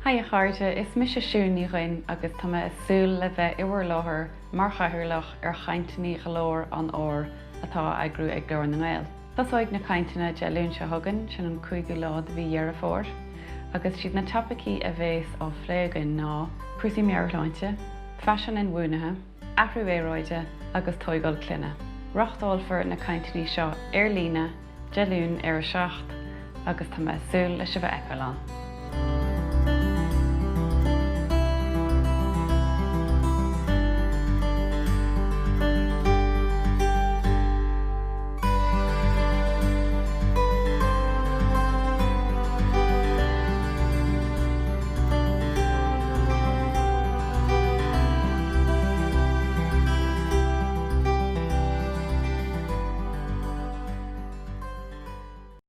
Haigh a chairde, is mise Siún Ní Dhuinn agus tá mé ag súil le bheith i bhur láthair mar chathaoirleach ar chainteanna Ghlór an Áir atá á eagrú ag Glór na nGael. Tosóidh na cainteanna Dé Luain seo chugainn, sin an 5ú lá de mhí Dheireadh Fómhair, agus siad na topaicí a bhéas á phlé againn ná, cúrsaí meabhairshláinte, faisean inbhuanaithe, athrú aeráide agus tóigáil clainne. Reáchtálfar na cainteanna seo ar líne Dé Luain ar a 7 agus tá mé ag súil le sibh a fheiceáil ann.